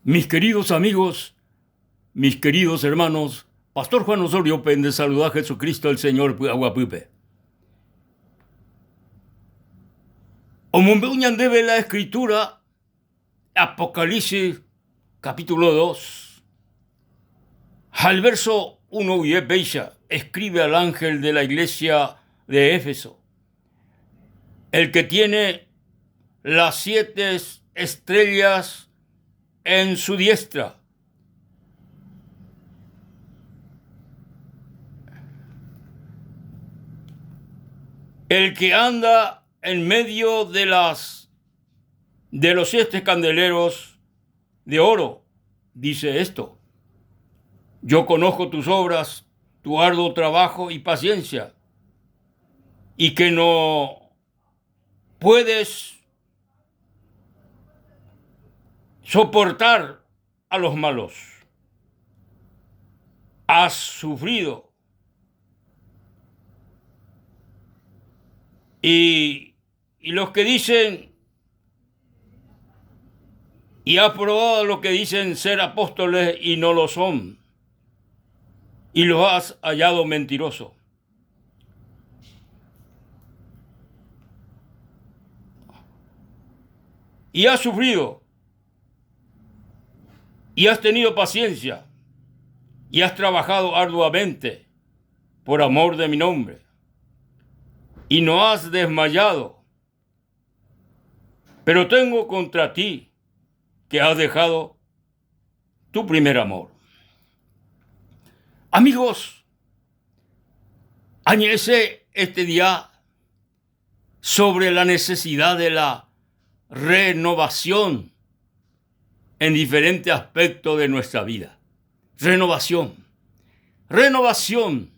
Mis queridos amigos, mis queridos hermanos, Pastor Juan Osorio pende saluda Jesucristo el Señor py'aguapýpe. Omombe'u ñandéve la Escritura, Apocalipsis capítulo 2, ha el verso 1 guive péicha, escribe al ángel de la iglesia de Éfeso, el que tiene las siete estrellas en su diestra. El que anda en medio de las de los siete candeleros de oro, dice esto. Yo conozco tus obras, tu arduo trabajo y paciencia, y que no puedes soportar a los malos. Has sufrido y, y los que dicen y has probado lo que dicen ser apóstoles y no lo son, y los has hallado mentiroso. Y has sufrido, y has tenido paciencia, y has trabajado arduamente por amor de mi nombre, y no has desmayado. Pero tengo contra ti que has dejado tu primer amor. Amigos, añese este día sobre la necesidad de la renovación en diferentes aspectos de nuestra vida. Renovación. Renovación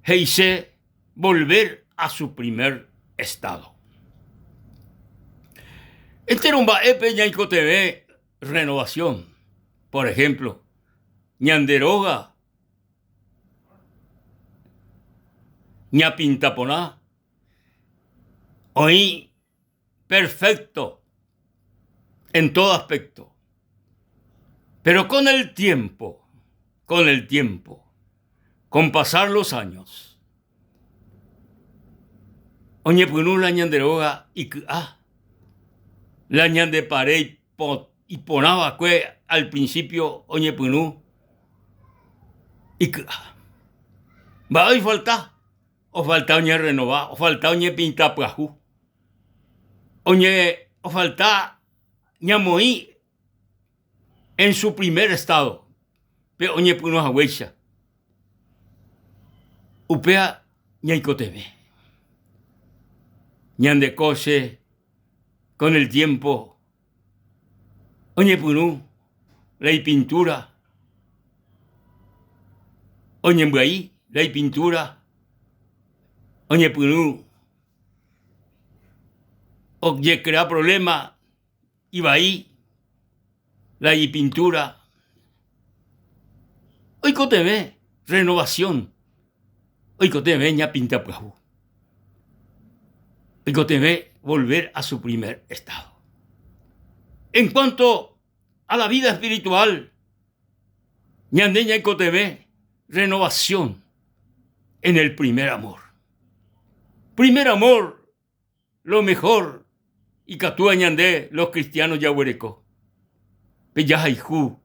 he'ise volver a su primer estado. Entéro mba'épe ñaikotevẽ renovación. Por ejemplo, ñande róga ñapinta porã, oĩ perfecto en todo aspecto. Pero con el tiempo, con el tiempo, con pasar los años, oñepyrũ la ñande róga iky'a, la ñande pare iporã va'ekue al principio oñepyrũ iky'a. Mba'e oifalta? Ofalta oñerrenova, ofalta oñepinta pyahu, oñe ofalta ñamoĩ en su primer estado pe oñepyrũ haguéicha. Upéva ñaikotevẽ. Ñande kóche con el tiempo oñepyrũ la ipintura, oñembyai la ipintura, oñepyrũ ojecrea problema ivai la ipintura, oikotevẽ renovación, oikotevẽ ñapinta pyahu, oikotevẽ volver a su primer estado. En cuanto a la vida espiritual, ñande ñaikotevẽ renovación en el primer amor. Primer amor, lo mejor ikatúva ñande los cristianos jaguereko. Pe jahayhu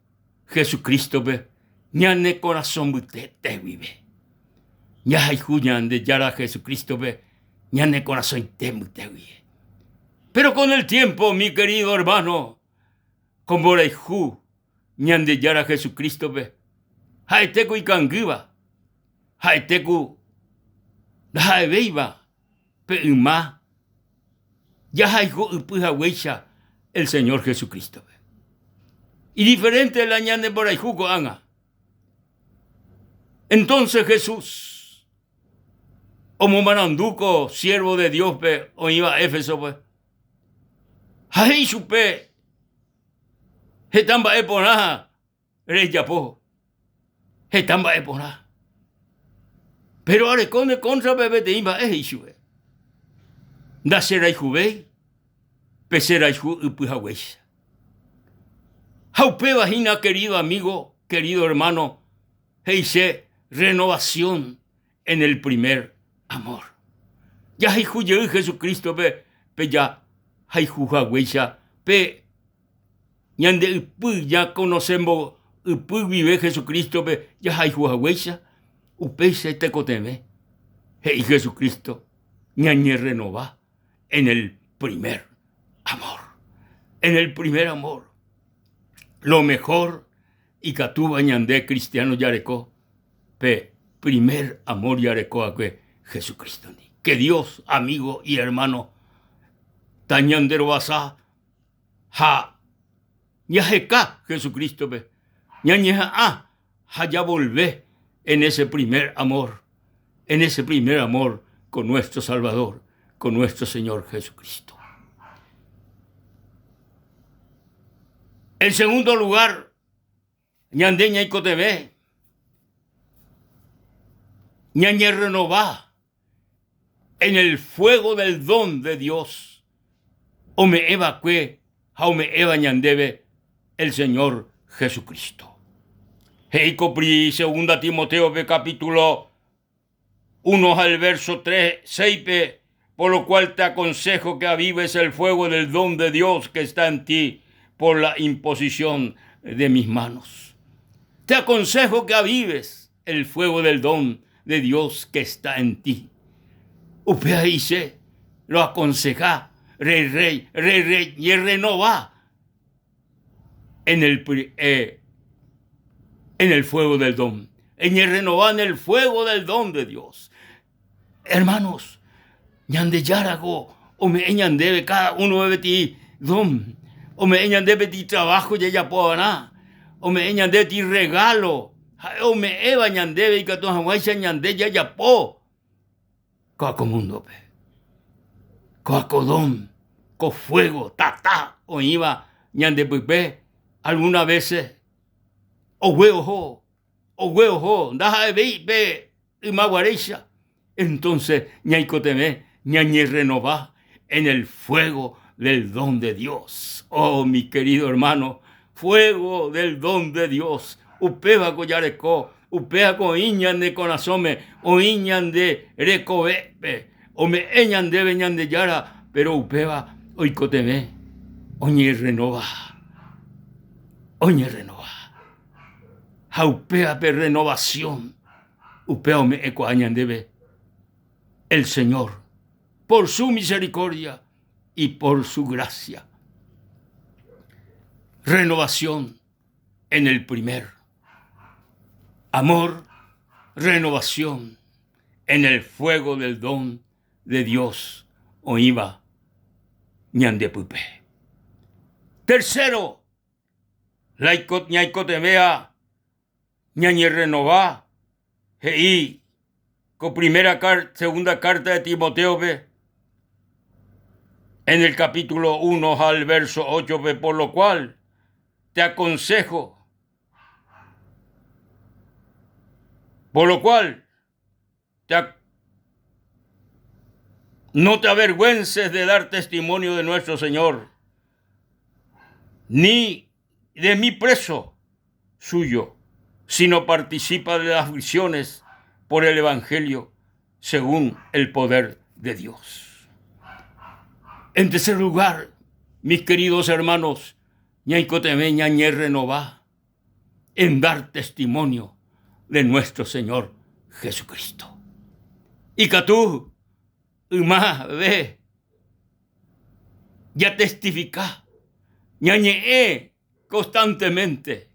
Jesucristo-pe ñane korasõ mbytete guive. Jahayhu Ñandejára Jesucristo-pe ñane korasõite mbyte guive. Pero con el tiempo, mi querido hermano, ko mborayhu Ñandejára Jesucristo-pe ha'ete ku ikangýva, ha'ete ku ndaha'evéiva pe yma jahayhu ypy haguéicha el Señor Jesucristo-pe. Idiferente la ñane mborayhu ko'ág̃a. Entonces Jesús omomarandu ko siervo de Dios-pe oĩva Éfeso-pe ha he'i chupe heta mba'e porã rejapo heta mba'e porã. Péro areko ne kóntrape peteĩ mba'e he'i chupe, Ndacherayhuvéi pe cherayhu ypy haguéicha. Ha upéva hína querido amigo, querido hermano, he'ise renovación en el primer amor. Jahayhu jey Jesucristo-pe pe jahayhu haguéicha pe ñande ypy ñakonose mboypy guive Jesucristo-pe jahayhu haguéicha, upéicha tekotevẽ he'i Jesucristo ñañerrenova en el primer amor. En el primer amor. Lo mejor ikatúva ñande cristiano jareko pe primer amor jareko va'ekue Jesucristo-ndi. Que Dios, amigo y hermano, tañanderovasa ha jaheka Jesucristo-pe, ñañeha'ã ha javolve en ese primer amor, en ese primer amor con nuestro Salvador, con nuestro Señor Jesucristo. En segundo lugar, ñande ñaikotevẽ ñañerrenova en el fuego del don de Dios ome'ẽva'ekue ha ome'ẽva ñandéve el Señor Jesucristo. He'i ko segunda Timoteo-pe capítulo 1 ha el verso 3, 6-pe, por lo cual te aconsejo que avives el fuego del don de Dios que está en ti por la imposición de mis manos. Te aconsejo que avives el fuego del don de Dios que está en ti. Upéva he'ise, roakonseha, re, re, re, re, ñerrenova en el, eh, en el fuego del don. Eñerrenova en el fuego del don de Dios. Hermanos, Ñandejára ko ome'ẽ ñandéve cada uno peteĩ don, ome'ẽ ñandéve peteĩ trabajo jajapo va'erã, ome'ẽ ñandéve peteĩ regalo, ha'e ome'ẽva ñandéve ikatu hag̃uáicha ñande jajapo kóa ko múndope. Kóa ko don, ko fuego, tata oĩva ñande pype, alguna vése ogue oho, ogue oho, ndaha'evéi pe ymaguaréicha. Entonces ñaikotevẽ ñañerrenova en el fuego del don de Dios. Oh, mi querido hermano, fuego del don de Dios. Upéva ko jareko, upéva ko oĩ ñane korasõme, oĩ ñande rekovépe, ome'ẽ ñandéve Ñandejára, pero upéva oikotevẽ oñerrenova, oñerrenova. Ha upéva pe renovación Upéva ome'ẽkuaa ñandéve el Señor por su misericordia y por su gracia. Renovación en el primer amor, renovación en el fuego del don de Dios oĩva ñandepype. Tercero, la ñaikotevẽva ñañerrenova, he'i ko primera segunda carta de Timoteo-pe, en el capítulo 1 ha el verso 8-pe, por lo cual te aconsejo, por lo cual te no te avergüences de dar testimonio de nuestro Señor, ni de mi preso suyo, sino participa de las aflicciones por el Evangelio según el poder de Dios. En tercer lugar, mis queridos hermanos, ñaikotevẽ ñañerrenova en dar testimonio de nuestro Señor Jesucristo. Ikatu ymave jatestifika, ñañe'ẽ constantemente,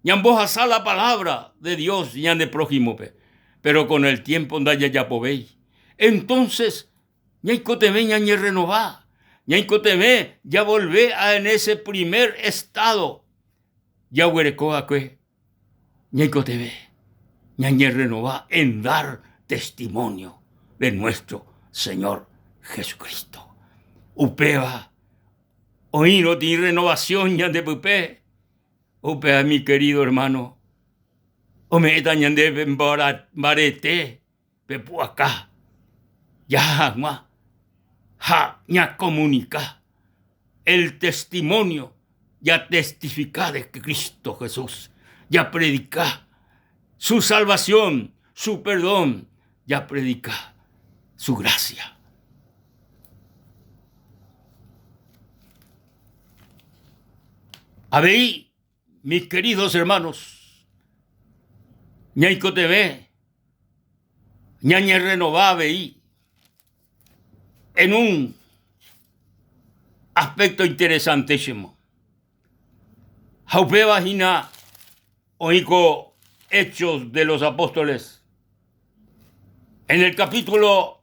ñambohasa la palabra de Dios ñane prójimo-pe, pero con el tiempo ndajajapovéi. Entonces ñaikotevẽ ñañerrenova, ñaikotevẽ javolve a en ese primer estado jaguereko va'ekue, ñaikotevẽ ñañerrenova en dar testimonio de nuestro Señor Jesucristo. Upéva oĩrõ tĩ renovación ñande pype, upéva mi querido hermano, ome'ẽta ñandéve mbarete pe pu'aka jaha hag̃ua ha ñakomunika el testimonio. Jatestifika de Cristo Jesús, japredika su salvación, su perdón, japredika su gracia. Avei, mis queridos hermanos, ñaikotevẽ ñañerrenova avei en un aspecto interesantísimo. Ha upéva hína oĩ ko Hechos de los Apóstoles. En el capítulo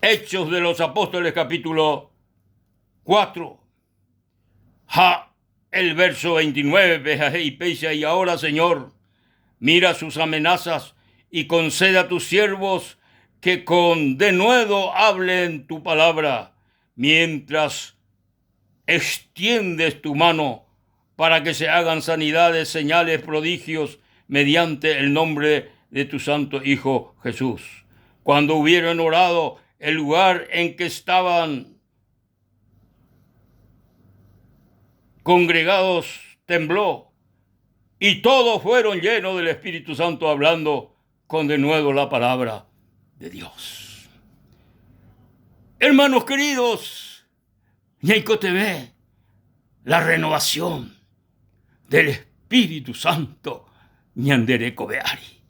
Hechos de los Apóstoles capítulo 4 ha el verso 29 ha he'i péicha y ahora Señor, mira sus amenazas y concede a tus siervos que con denuedo hablen tu palabra, mientras extiendes tu mano para que se hagan sanidades, señales, prodigios mediante el nombre de tu santo Hijo Jesús. Cuando hubieron orado, el lugar en que estaban congregados tembló y todos fueron llenos del Espíritu Santo hablando con denuedo la palabra de Dios. Hermanos queridos, ñaikotevẽ la renovación del Espíritu Santo ñande rekove ári.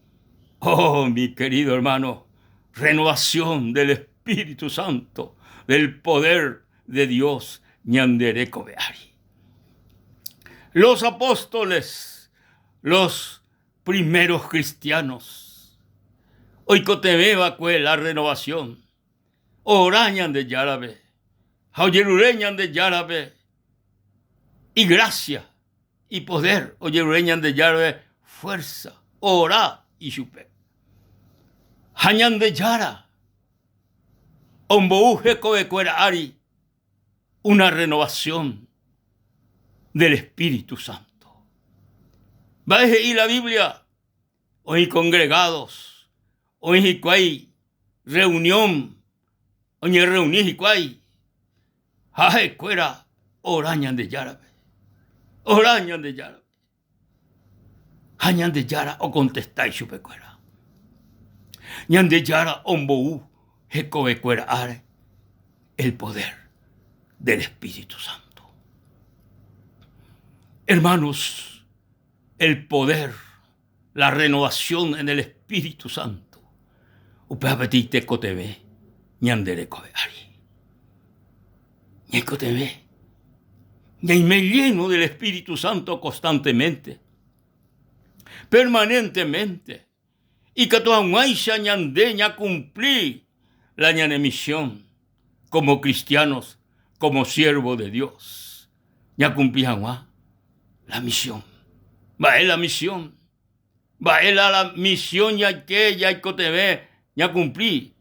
Oh, mi querido hermano, renovación del Espíritu Santo, del poder de Dios ñande rekove ári. Los apóstoles, los primeros cristianos, oikotevẽ va'ekue la renovación. Ora Ñandejárape ha ojerure Ñandejárape igrásia, ipoder, ojerure Ñandejárape fuérsa, ora ichupe. Ha Ñandejára ombou hekovekuéra ári una renovación del Espíritu Santo. Mba'e he'i la Biblia? Oĩ congregados, oĩ hikuái reunión, oñerreuni hikuái ha ha'ekuéra ora Ñandejárape, ora Ñandejárape. Ha Ñandejára okontesta ichupekuéra. Ñandejára ombou hekovekuéra áre el poder del Espíritu Santo. Hermanos, el poder, la renovación en el Espíritu Santo, upéva peteĩ tekotevẽ ñande rekove ári. Ñaikotevẽ ñaime lleno del Espíritu Santo constantemente, permanentemente, ikatu hag̃uáicha ñande ñakumpli la ñane misión como cristianos, como siervo de Dios, ñakumpli hag̃ua la misión. Mba'e la misión? Mba'e la la misión jaike jaikotevẽ ñakumpli?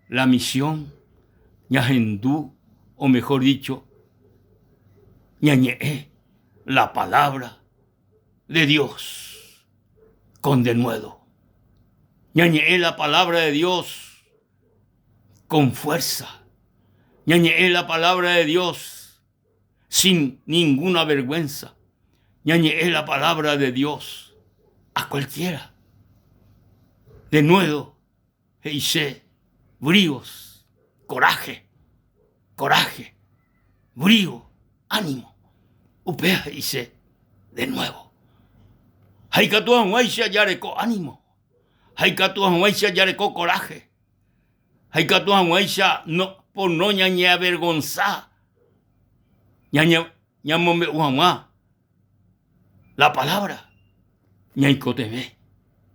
La misión ñahendu, o mejor dicho, ñañe'ẽ la palabra de Dios con denuedo. Ñañe'ẽ la palabra de Dios con fuerza. Ñañe'ẽ la palabra de Dios sin ninguna vergüenza. Ñañe'ẽ la palabra de Dios a cualquiera. Denuedo he'ise bríos, coraje, coraje, brío, ánimo. Upéva he'ise de nuevo. Ha ikatu hag̃uáicha jareko ánimo, ha ikatu hag̃uáicha jareko coraje, ha ikatu hag̃uáicha no, pono ñañeavergonza ñamombe'u hag̃ua la palabra ñaikotevẽ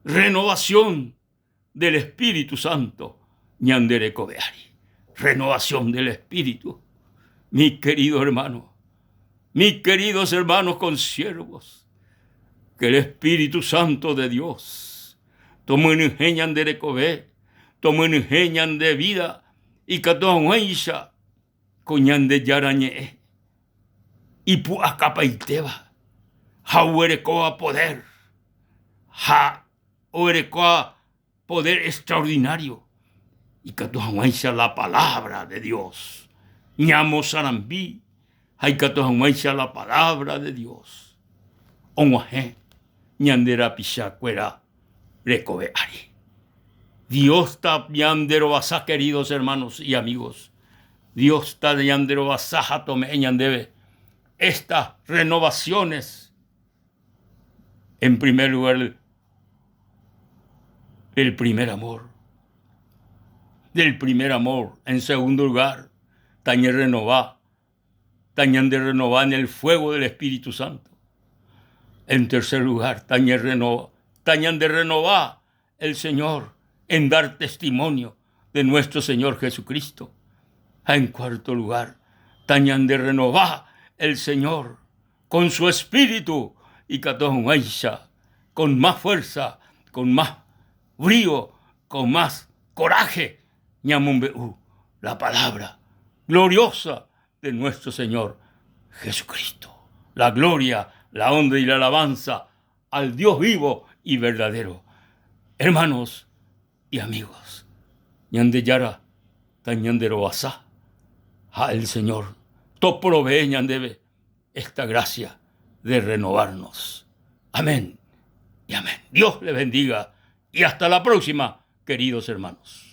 renovación del Espíritu Santo ñande rekove ári. Renovación del Espíritu. Mi querido hermano, mis queridos hermanos consiervos, que el Espíritu Santo de Dios tomyenyhẽ ñande rekove, tomyenyhẽ ñande vida ikatu hag̃uáicha ko Ñandejára Ñe'ẽ ipu'akapaitéva ha oguerekóva poder ha oguerekóva poder extraordinario ikatu hag̃uáicha la palabra de Dios. Ñamosarambi ha ikatu hag̃uáicha la palabra de Dios og̃uahẽ ñande rapichakuéra rekove ári. Dios ta ñanderovasa queridos hermanos y amigos. Dios ta ñanderovasa ha tome'ẽ ñandéve estas renovaciones. En primer lugar, del primer amor. Del primer amor. En segundo lugar, tañerrenova, tañanderrenova en el fuego del Espíritu Santo. En tercer lugar, tañerrenova, tañanderrenova el Señor en dar testimonio de nuestro Señor Jesucristo. En cuarto lugar, tañanderrenova el Señor con su espíritu ikatu hag̃uáicha con más fuerza, con más brío, con más coraje ñamombe'u la palabra gloriosa de nuestro Señor Jesucristo. La gloria, la honra y la alabanza al Dios vivo y verdadero. Hermanos y amigos, Ñandejára tañanderovasa ha el Señor toprovee ñandéve esta gracia de renovarnos. Amén y amén. Dios les bendiga y hasta la próxima, queridos hermanos.